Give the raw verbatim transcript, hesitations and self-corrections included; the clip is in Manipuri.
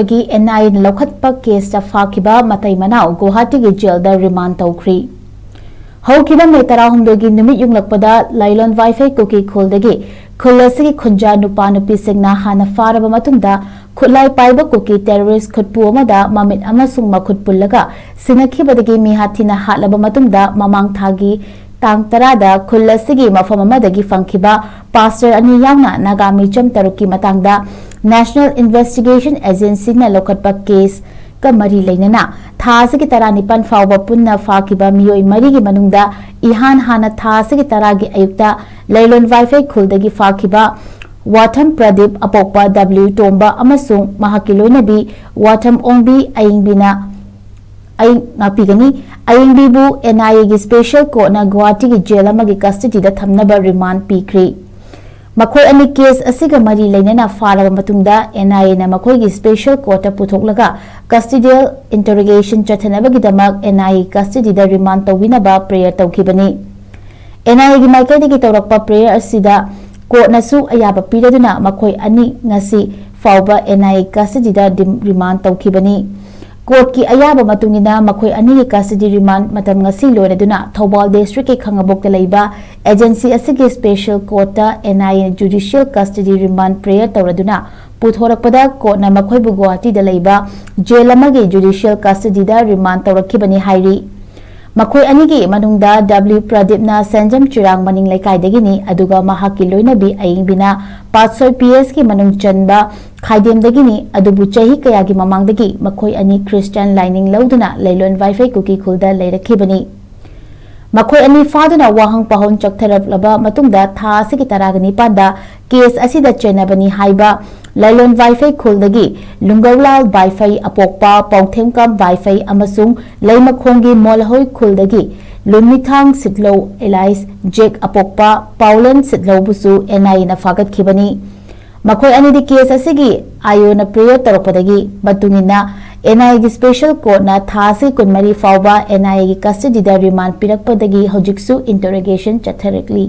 ꯒꯤ N I A ꯅ ꯂꯧꯈꯠꯄ case ꯇ ꯐꯥꯈꯤꯕ ꯃꯇꯩ ꯃꯅꯥꯎ ꯒꯨꯋꯥꯍꯥꯇꯤꯒꯤ jail ꯗ remand ꯇꯧꯈ꯭ꯔꯤ꯫ ꯍꯧꯈꯤꯕ May ꯇꯔꯥꯍꯨꯝꯗꯣꯏꯒꯤ ꯅꯨꯃꯤꯠ ꯌꯨꯡꯂꯛꯄꯗ ꯂꯥꯏꯂꯣꯟ ꯋꯥꯏꯐꯩ ꯀꯨꯀꯤ ꯈꯨꯜꯗꯒꯤ ꯈꯨꯜ ꯑꯁꯤꯒꯤ ꯈꯨꯟꯖꯥ ꯅꯨꯄꯥ ꯅꯨꯄꯤꯁꯤꯡꯅ ꯍꯥꯟꯅ ꯐꯥꯔꯕ ꯃꯇꯨꯡꯗ ꯈꯨꯠꯂꯥꯏ ꯄꯥꯏꯕ ꯀꯨꯀꯤ terrorist ꯈꯨꯠꯄꯨ ꯑꯃꯗ ꯃꯃꯤꯠ ꯑꯃꯁꯨꯡ ꯃꯈꯨꯠ ꯄꯨꯜꯂꯒ ꯁꯤꯟꯅꯈꯤꯕꯗꯒꯤ ꯃꯤꯍꯥꯠ ꯊꯤꯅ ꯍꯥꯠꯂꯕ ꯃꯇꯨꯡꯗ ꯃꯃꯥꯡ ꯊꯥꯒꯤ ꯇꯥꯡ ꯇꯔꯥꯗ ꯈꯨꯜ ꯑꯁꯤꯒꯤ ꯃꯐꯝ ꯑꯃꯗꯒꯤ ꯐꯪꯈꯤꯕ pastor ꯑꯅꯤ ꯌꯥꯎꯅ ꯅꯥꯒꯥ ꯃꯤꯆꯝ ꯇꯔꯨꯛꯀꯤ ꯃꯇꯥꯡꯗ National Investigation Agency ꯅ ꯂꯧꯈꯠꯄ case ꯀ ꯃꯔꯤ ꯂꯩꯅꯅ ꯊꯥ ꯑꯁꯤꯒꯤ ꯇꯔꯥꯅꯤꯄꯥꯟ ꯐꯥꯎꯕ ꯄꯨꯟꯅ ꯐꯥꯈꯤꯕ ꯃꯤꯑꯣꯏ ꯃꯔꯤꯒꯤ ꯃꯅꯨꯡꯗ ꯏꯍꯥꯟ ꯍꯥꯟꯅ ꯊꯥ ꯑꯁꯤꯒꯤ ꯇꯔꯥꯒꯤ ꯑꯌꯨꯛꯇ ꯂꯩꯂꯣꯟ ꯋꯥꯏꯐꯩ ꯈꯨꯜꯗꯒꯤ ꯐꯥꯈꯤꯕ ꯋꯥꯊꯝ ꯄ꯭ꯔꯗꯤꯞ ꯑꯄꯣꯛꯄ W ꯇꯣꯝꯕ ꯑꯃꯁꯨꯡ ꯃꯍꯥꯛꯀꯤ ꯂꯣꯏꯅꯕꯤ ꯋꯥꯊꯝ ꯑꯣꯡꯕꯤ ꯑꯌꯤꯡꯕꯤꯅ ꯑꯩ ꯉꯥꯛꯄꯤꯒꯅꯤ꯫ ꯑꯌꯤꯡꯕꯤꯕꯨ N I A ꯒꯤ special court ꯅ ꯒꯨꯋꯥꯍꯥꯇꯤꯒꯤ jail ꯑꯃꯒꯤ custody ꯗ ꯊꯝꯅꯕ remand ꯄꯤꯈ꯭ꯔꯤ꯫ ꯃꯈꯣꯏ ꯑꯅꯤ case ꯑꯁꯤꯒ ꯃꯔꯤ ꯂꯩꯅꯅ ꯐꯥꯔꯕ ꯃꯇꯨꯡꯗ N I A ꯅ ꯃꯈꯣꯏꯒꯤ special court ꯇ ꯄꯨꯊꯣꯛꯂꯒ custodial interrogation ꯆꯠꯊꯅꯕꯒꯤꯗꯃꯛ N I A custody the remand ꯇꯧꯕꯤꯅꯕ prayer ꯇꯧꯈꯤꯕꯅꯤ꯫ N I A ꯒꯤ ꯃꯥꯏꯀꯩꯗꯒꯤ ꯇꯧꯔꯛꯄ prayer ꯑꯁꯤꯗ court ꯅꯁꯨ ꯑꯌꯥꯕ ꯄꯤꯔꯗꯨꯅ ꯃꯈꯣꯏ ꯑꯅꯤ ꯉꯁꯤ ꯐꯥꯎꯕ N I A custody the deemed-, remand ꯇꯧꯈꯤꯕꯅꯤ꯫ Court ꯀꯤ ꯑꯌꯥꯕ ꯃꯇꯨꯡ ꯏꯟꯅ ꯃꯈꯣꯏ ꯑꯅꯤꯒꯤ custody remand ꯃꯇꯝ ꯉꯁꯤ ꯂꯣꯏꯔꯗꯨꯅ ꯊꯧꯕꯥꯜ district ꯀꯤ ꯈꯥꯉꯕꯣꯛꯇ ꯂꯩꯕ agency ꯑꯁꯤꯒꯤ special court ꯇ N I A judicial custody remand prayer ꯇꯧꯔꯗꯨꯅ ꯄꯨꯊꯣꯔꯛꯄꯗ court ꯅ ꯃꯈꯣꯏꯕꯨ ꯒꯨꯋꯥꯍꯥꯇꯤꯗ ꯂꯩꯕ jail ꯑꯃꯒꯤ judicial custody ꯗ remand ꯇꯧꯔꯛꯈꯤꯕꯅꯤ ꯍꯥꯏꯔꯤ꯫ ꯃꯈꯣꯏ ꯑꯅꯤꯒꯤ ꯃꯅꯨꯡꯗ W ꯄ꯭ꯔꯗꯤꯞꯅ ꯁꯦꯟꯖꯝ ꯆꯤꯔꯥꯡ ꯃꯅꯤꯡ ꯂꯩꯀꯥꯏꯗꯒꯤꯅꯤ, ꯑꯗꯨꯒ ꯃꯍꯥꯛꯀꯤ ꯂꯣꯏꯅꯕꯤ ꯑꯌꯤꯡꯕꯤꯅ ꯄꯥꯠꯁꯣꯏ P S ꯀꯤ ꯃꯅꯨꯡ ꯆꯟꯕ ꯈꯥꯏꯗꯦꯝꯗꯒꯤꯅꯤ, ꯑꯗꯨꯕꯨ ꯆꯍꯤ ꯀꯌꯥꯒꯤ ꯃꯃꯥꯡꯗꯒꯤ ꯃꯈꯣꯏ ꯑꯅꯤ Christian ꯂꯥꯏꯅꯤꯡ ꯂꯧꯗꯨꯅ ꯂꯩꯂꯣꯟ ꯋꯥꯏꯐꯩ ꯀꯨꯀꯤ ꯈꯨꯜꯗ ꯂꯩꯔꯛꯈꯤꯕꯅꯤ꯫ ꯃꯈꯣꯏ ꯑꯅꯤ ꯐꯥꯗꯨꯅ ꯋꯥꯍꯪ ꯄꯥꯎꯍꯪ ꯆꯠꯊꯔꯛꯂꯕ ꯃꯇꯨꯡꯗ ꯊꯥ ꯑꯁꯤꯒꯤ ꯇꯔꯥꯒ ꯅꯤꯄꯥꯟꯗ case ꯑꯁꯤꯗ ꯆꯦꯟꯅꯕꯅꯤ ꯍꯥꯏꯕ ꯂꯥꯏꯂꯣꯟ ꯋꯥꯏꯐꯩ ꯈꯨꯜꯗꯒꯤ ꯂꯨꯡꯒꯧꯂꯥꯜ ꯋꯥꯏꯐꯩ ꯑꯄꯣꯛꯄ ꯄꯥꯎꯊꯦꯝꯀꯝ ꯋꯥꯏꯐꯩ ꯑꯃꯁꯨꯡ ꯂꯩꯃꯈꯣꯡꯒꯤ ꯃꯣꯜꯍꯣꯏ ꯈꯨꯜꯗꯒꯤ ꯂꯨꯟꯃꯤꯊꯥꯡ ꯁꯤꯠꯂꯧ alias Jack ꯑꯄꯣꯛꯄ ꯄꯥꯎꯂꯦꯟ ꯁꯤꯠꯂꯧꯕꯨꯁꯨ N I A ꯅ ꯐꯥꯒꯠꯈꯤꯕꯅꯤ꯫ ꯃꯈꯣꯏ ꯑꯅꯤꯗꯤ case ꯑꯁꯤꯒꯤ ꯑꯥꯏꯑꯣꯅ prayer ꯇꯧꯔꯛꯄꯗꯒꯤ ꯃꯇꯨꯡ ꯏꯟꯅ N I A ꯒꯤ special court ꯅ ꯊꯥ ꯑꯁꯤ ꯀꯨꯟꯃꯔꯤ ꯐꯥꯎꯕ N I A ꯒꯤ custody ꯗ remand ꯄꯤꯔꯛꯄꯗꯒꯤ ꯍꯧꯖꯤꯛꯁꯨ interrogation ꯆꯠꯊꯔꯛꯂꯤ꯫